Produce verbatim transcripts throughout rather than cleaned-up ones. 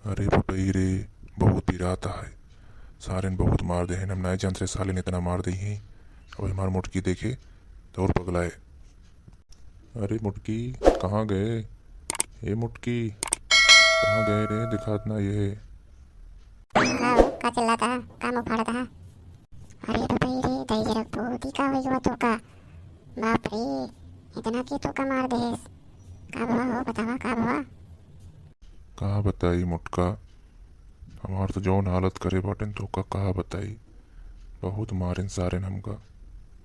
अरे बपई रे, बहुत पिरात है। सारेन बहुत मार देहेन, हम नाय जानत रहे सालेन इतना मार देइहीं। अब हमार मोटकी देखे तो और पगलाए। अरे मोटकी, कहाँ गए? ए मोटकी, कहाँ गए रे? दिखात ना ये। का हो, का चिल्लात हा? का मुँह फाड़त हा? अरे बपई रे, दही जरक बहुत ही का होई गवा तोका? बाप रे, इतना के तोका मार देहेस? का भवा हो, बतावा का भवा? का बताई मोटका, हमार तो जौन हालत करे बाटेन तोका का बताई। बहुत मारेन सारेन हमका,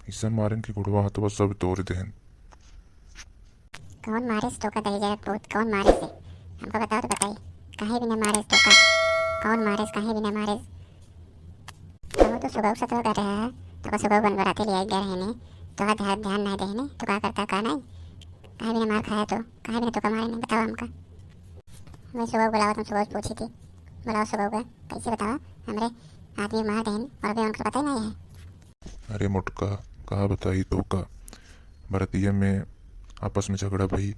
अइसन मारेन कि गोड़वा हथवा सब तोड़ देहेन। कौन मारेस तोका दही जरक पूत, कौन मारेस है? हमका बताओ तो बताई, काहे बिना मारेस तोका? कौन मारेस, काहे बिना मारेस? कहो तो सुबह सतवा कर रहा है, तोका सुबह बन बराते ले आई गए रहने, तोका ध्यान, ध्यान नहीं देने, तो का करता का नहीं? काहे बिना मार खाया तो, काहे बिना तोका मारे नहीं, बताओ हमका। मैं सुबह बुलावा, तुम सुबह पूछी थी, बुलाओ सुबह का, कैसे बतावा? हमरे आदमी मार देहन और अभी उनका पता ही नहीं है। अरे मोटका, का बताई तोका, बरतिया में आपस में झगड़ा भई,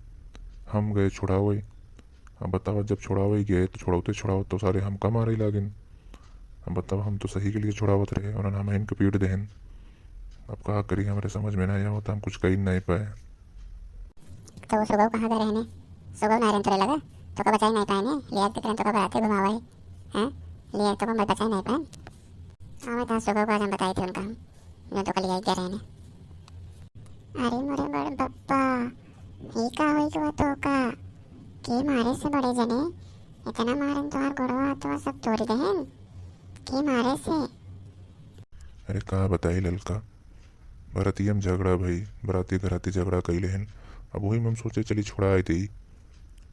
हम गए छुड़ावे। अब बतावा, जब छुड़ावे गए तो छुड़ौते छुड़ावत तो सारे हमका मारे लागेन। अब बतावा, हम तो सही के लिए छुड़ावत रहे, उन्होंने हम इनके पीट देहन। अब का करी, हमरे समझ में नहीं आवत, हम कुछ कही नहीं पाए। तो वो सुगऊ कहाँ गए रहने? सुगऊ नहीं रहन तोरे लगा, तोका बचाई नहीं पाए ने, लिया के तोका बराते घुमावा है, हैं? लिया तोका बचाई नहीं पाए। हाँ, मैं तो सुगऊ का जब बताई थी उनका हम, जो तोका लिया के गए रहने। अरे मोरे बड़ बप्पा, ये का होई गवा तोका? के मारे से बड़े जने? इतना मारन तोहार गोड़वा हाथवा सब तोड़ देहन। के मारे से? अरे का बताई ललका, बरतिया में झगड़ा भई, बराती घराती झगड़ा कई लेहन। अब वही में हम सोचे चली छुड़ाए देई।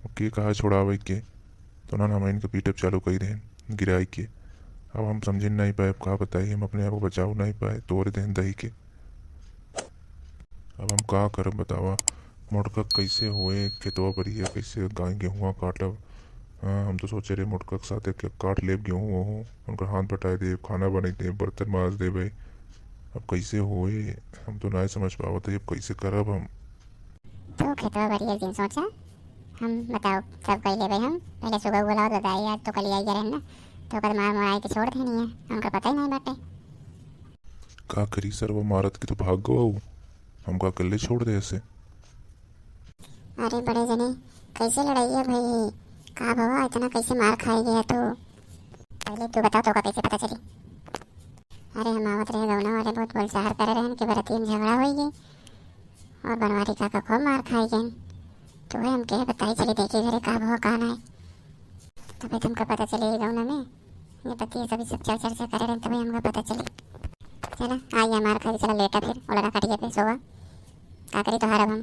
अब के कहा छुड़ावे के, तो उन्होंने हम इनके पीटब चालू कई देहन, गिराई के। अब हम समझे नहीं पाए, अब का बताई, हम अपने आप को बचाव नहीं पाए, तोड़ देहन दही के। अब हम का करब बतावा, मोटका कैसे होए खेतवा बरिया, कैसे गाय गेहुआ काटब। हाँ, हम तो सोचे रहे मोटका के साथे के काट लेब गेहूँ वहूँ, उनकर हाथ बटाए देब, खाना बनाई देब, बर्तन माज देबे। अब कैसे होए, हम तो नाय समझ पावत है, अब कैसे करब हम। तू खेतवा बरिया के दिन सोचा, हम बताओ सब कई लेबे हम। पहले सुबह बुलाओ तो दाई यार तो कल आई रहन ना, तो ओकर मार मुराई के छोड़ देनी है, उनका पता ही नहीं बाटे। का करी सरवा, मारत के तो भाग गवा, हमका अकेले छोड़ दे ऐसे। अरे बड़े जने, कैसे लड़ाई है भाई? का भवा, इतना कैसे मार खाई गया तू? पहले तू बताओ, तोका कैसे पता चली? अरे हम आवत रहे गौना वाले, बहुत बोलचाहर करे रहन कि बरतिया में झगड़ा होई गई और बनवारी काका खूब मार खाई गए। तो वही हम कहे बताई चली देखी घरे का भवा का नहीं। तबे तो हमका पता चली गौना में ये बतिया सभी सब चल चर्चा करे रहे, तबे हमका पता चली। चला, आई हमार खाली, चला लेटा फिर, ओलरा खटिया पे सोवा। का करी तोहार अब हम?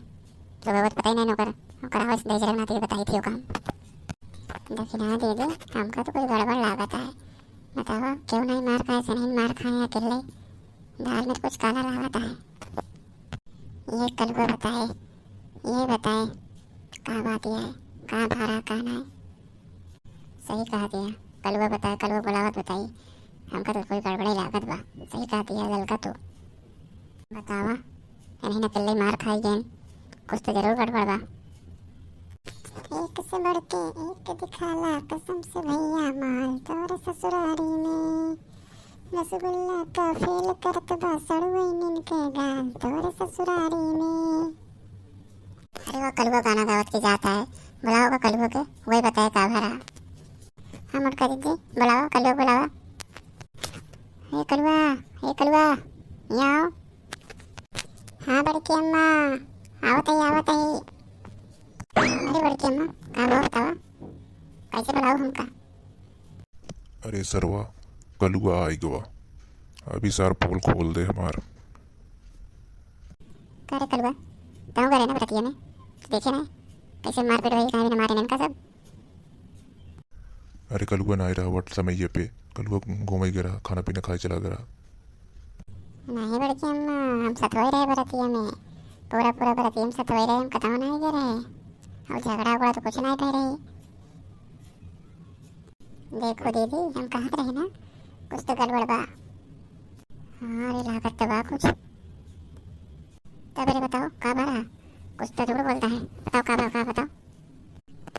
सुबह बहुत पता ही नहीं ओकर, ओकर आवाज दे जरा नाती बताई थी ओका हम। दक्षिणा दे दे, हमका तो कोई गड़बड़ लागत है। बतावा, क्यों नहीं मार खाए, से नहीं मार खाए अकेले? दाल में तो कुछ काला लागत है। ये कलुआ बताए, ये बताए, का बात ये है, का भरा, का नहीं? सही कहा दिया, कलुआ बताए, कलुआ बुलावत बताई, हमका तो कोई गड़बड़े लागत बा। सही कहा दिया ललका तू। बतावा, इन्हीं अकेले मार खाई गए, कुछ तो जरूर गड़बड़ बा। एक से बढ़ के एक दिखाला, कसम से भैया माल तोर ससुरारी में। रसगुल्ला का फेल करत बा सड़ुआइनिन के गाल तोर ससुरारी में। अरे वो कलुआ गाना गावत के जाता है, बुलाओ का कलुआ के, वही बताए का भरा। हाँ मोटका दीदी, बुलाओ कलुआ, बुलाओ। ए कलुआ, ए कलुआ, यहाँ आओ। हाँ बड़की अम्मा, आवत ही, आवत ही। अरे बड़की अम्मा, का भवा बतावा, कैसे बुलाओ हमका? अरे सरवा, कलुआ आई गवा, अभी सार पोल खोल दे हमार। का रे कलुआ, तहूँ गए रहे ना बरतिया में, देखे ना कैसे मारपीट भई, काहे बिना मारे इनका सब। अरे कलुआ ना आए रहा वट समय पे, कलुआ घूमे गए रहा, खाना पीना खाए चला गए रहा। नहीं बड़की अम्मा, हम सतवई रहे बरतिया में, पूरा पूरा बरतिया में सतवई रहे, हम कतहूँ नहीं गए रहे, और झगड़ा उगड़ा तो कुछ नहीं भय रही। देखो दीदी, हम कहत रहे ना, कुछ तो गड़बड़ बा। हाँ रे, लागत तो बा कुछ। तब रे बताओ, का बा रहा? कुछ तो झूठ बोलता है, बताओ का बा, का बताओ।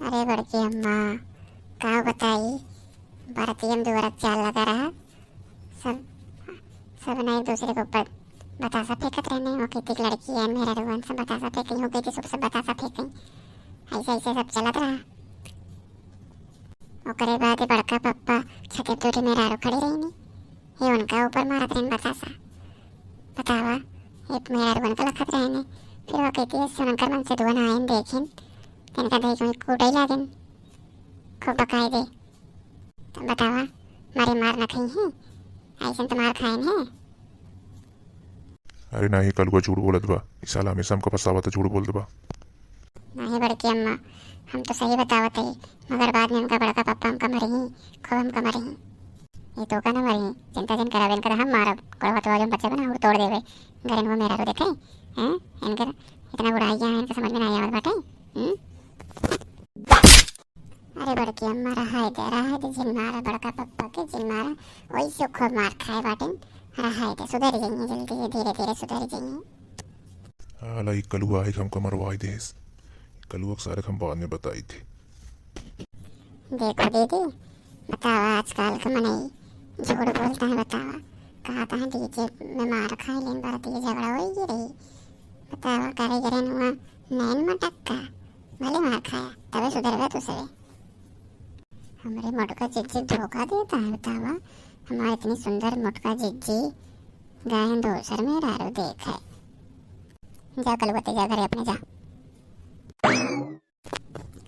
अरे बड़की अम्मा, का बताई, बरतिया में दुआरा चाल लगा रहा। सब, सब ना एक दूसरे के ऊपर बतासा फेंकत रहने, वो कितनी लड़की है, मेहरारू हन, सब बतासा फेंकई, वो कहती सब, सब बतासा फेंकई। ऐसे, ऐसे सब चलत रहा। ओकरे बाद ये बड़का पप्पा छते पे दू ठे मेहरारू खड़ी रही, ये उनका ऊपर मारत रहन बतासा। बतावा, ये मेहरारू उनका लखत रहने, फिर वो कहती है, "सुनकर मन से दुआ ना आइन देखिन, इनका देख के कूटई लागेन, खूब बकाई दे।" तो बतावा, मारे मार न खई हैं, ऐसन तो मार खाइन हैं। अरे नाही, कलुआ झूठ बोलत बा। ई साला हमेशा हमका फंसावत, झूठ बोलत बा। नाही बड़की अम्मा, हम तो सही बतावत हई, मगर बाद में हमका बड़का पप्पा हमका मरही, खूब हमका मरही। ये तो का ना मरही, चिंता जिन करावे, इनका तो हम मारब। कोड़वा तो आज हम बच्चा बना और तोड़ देवे। घर इनको मेहरारू देखे, हैं? इनकर इतना बुढ़ाई है, इनका समझ में नहीं आवत बाटे। हम्म? अरे बड़की अम्मा, रहाई दे, रहाई दे, जिन मारा बड़का पप्पा के, जिन मारा, वही से खूब मार खाए बाटिन। रहाई दे, सुधर जाइए जल्दी से, धीरे धीरे सुधर जाइए। आला ई कलुआ आई हमका मरवाई देस। कलुआ के सारे हम बाद में बताई थे। देखो दीदी, बतावा आजकल के मनई झूठ बोलता है, बतावा। कहा था डीजे में मार खाई लेन, बाराती के झगड़ा होई गी रही। बतावा, करे करे नुआ नैन मटक्का, भले मार खाया, तबे सुधरबे तू सबे। हमरे मोटका जिज्जी धोखा देता है, बतावा। हमारे इतनी सुंदर मोटका जिज्जी गायन दोसर मेहरारू देख है। जा कलुआ ते जा घरे अपने जा।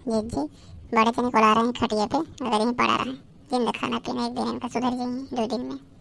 जिज्जी, बड़े तनी कोला रहे खटिया पे, अगर यहीं पड़ा रहे। जिन खाना पीना एक दिन इनका सुधर जाइए, दो दिन में।